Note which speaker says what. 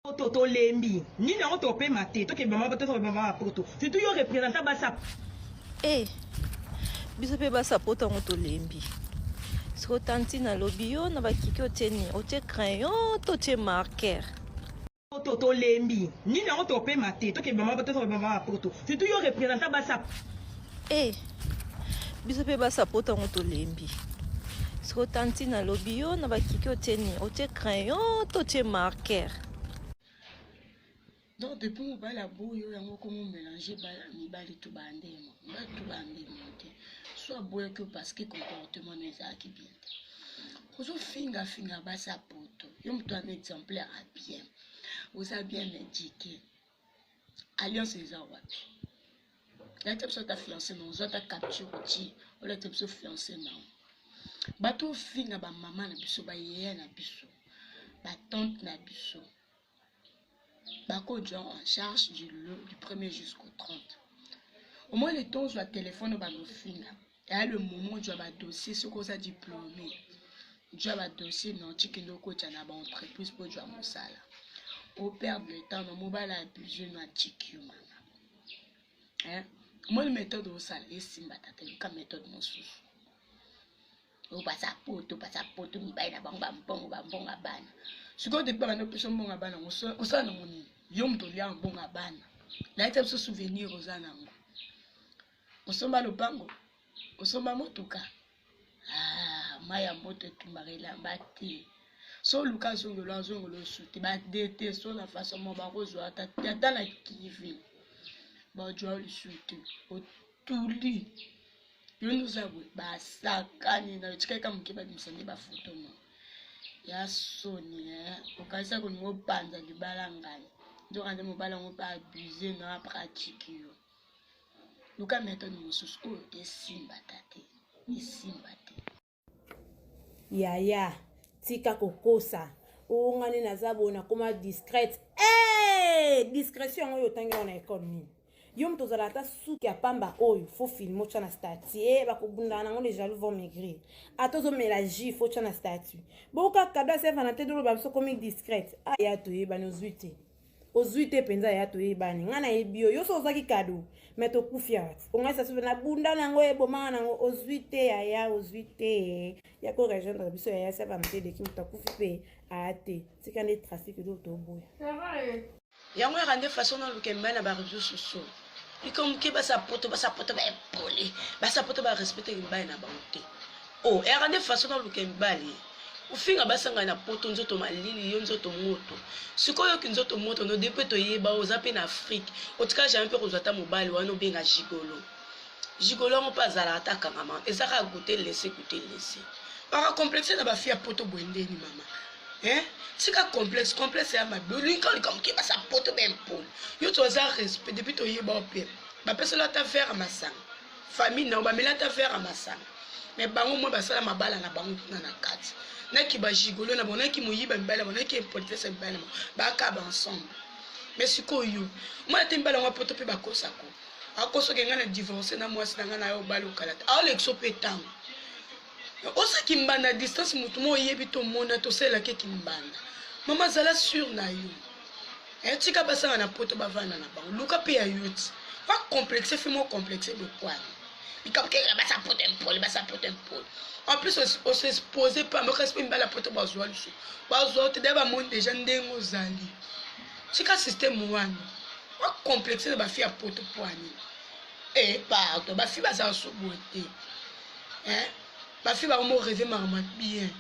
Speaker 1: Poto tolembi nini yango topema te tokebama tokebama poto surtout yo représentant basa.
Speaker 2: Eh, biso mpe basa poto yango tolembi. Siko tantine alobi yo na bakiki otie nini? Otie crayon to otie marqueur?
Speaker 1: Poto tolembi nini yango topema te tokebama tokebama poto surtout yo représentant basa.
Speaker 2: Eh, biso mpe basa poto yango tolembi. Siko tantine alobi yo na bakiki otie nini? Otie crayon to otie marqueur?
Speaker 3: Donc depuis mobali aboyi yo yango okomi mélanger mibali to bandemo, mibali to bandemo te. So aboyaki yo parce que comportement no ezalaki bien te. Ozofingafinga basi ya poto, yo moto ana exemplaire ya bien, oza bien éduqué. Alliance eza wapi? Lata biso ata fiancé na ozwa ata capture otie, olata biso fiancé na bato ofinga bamama na biso, bayeya na biso, batante na biso. Bakozwa en charge du 1er jusqu'au 30. Au moins le temps ozwa telefone banofinga, eya le moment ozwa badossier. Soki oza diplômé, ozwa badossier na otikende okotya na baentreprise mpo ozwa mosala. Operdre le temps na mobali abuse no, atiki yo mama. Omoni méthode osala esimba tata, luka méthode mosusu. Oyo baza poto, baza poto, mibali na bango bambongo, bambongo ya bana. Sikoyo depuis babanda opesa mbongo ya bana, osala nango nini? Yo moto olia mbongo ya bana, nayeta biso souvenir oza nango. Osomba lopango, osomba motuka, mai ya moto etumbaka elamba te. So oluka azongelo, azongelo osu te. Badete so na façon mo bakozwa ata na kivi, bazwa lisu te. Otuli yo nde oza boye, basakani na yo. Tikaka moke, babimisa nde bafoto no ya soni. Okanisa kolinga opanza libala ngai, nzoka nde mobali yango mpe abuse na apratike yo. Luka méthode mosusu oyo esimba ta te, esimba te.
Speaker 4: Yaya, tika kokosa. Oyo nde naza boye, nakóma discrète. Hey! Discrétion yango oyo otangi yango na ekole nini? Yo moto ozala ata suki ya pamba oyo faut filme, otya na statut e bakobundaka nango, les jaloux vont maigrir. Ata ozomela jus, faut otya na statut. Boka kado ya Saint Valentin, doloba biso komi discrète. Aya, toyebani, ozwi te, ozwi te mpenza. Ya, toyebani, ngai nayebi yo. Yo so ozwaki kado me tokufi awa ti ongai sasu nabunda nango, ebomaka nango. Ozwi te yaya, ozwi te. Ya ko rejoindre biso yaya, Saint Valentin eleki, moto akufi mpe aya te. Tika nde trafic do toboya.
Speaker 3: Yango yaka nde façon naluka mibali na baréseaux sociaux. Likambo moke, basa poto, basa poto baepole, basa poto barespecte mibali na bango te. O eyaka nde façon naluka mibali. Ofinga basanga na poto, nzoto malili, yo nzoto moto. Sikoyo oyoki nzoto moto no. Depuis toyeba oza mpe na Afrique, otika jamais mpe kozwa ata mobali wana obenga gigolo. Gigolo yango mpe azalaka ata akangama, eza kaka goûter laisser, goûter laisser. Baka complexe na bafille ya poto boye ndeni mama, hein? Tika complexe, complexe ya mabe. Olingi likambo ke basa poto baimpoli. Yo to aza respect. Depuis toyeba mpe bapesela ata verre ya masanga, famille na yo bamela ata verre ya masanga, mais bango mwa basala mabala na bango kuna na kati, naki bagigolo na bango, naki moyiba mibali na bango, naki impolitesse ya mibali na bango, bakaba ensemble. Mais sikoyo yo mwana te, mibali yango poto mpe bakosako, akosoki ngai na divorce na mwasi na ngai na yo, obali okala te, aolekisa mpe ntango osaki mbanda distance. Motu mo oyebi to omona tosalelaki kimbanda. Mama, zala sur na yo. Tika basanga na poto, bavanda na bango. Luka mpe ya yo ti bacomplexe fi mo complexe bokwani likambo kekaka. Basa poto impoli, basa poto impoli. En plus osexpose pamba, kasi mpe mibali ya poto bazwa liso, bazwa te. Daya bamoni déjà ndenge ozali. Tika système wana, bacomplexe na bafille ya poto poani. E pardon, bafille bazala so boye te. Bafille bakomo rêve makambo ya bien.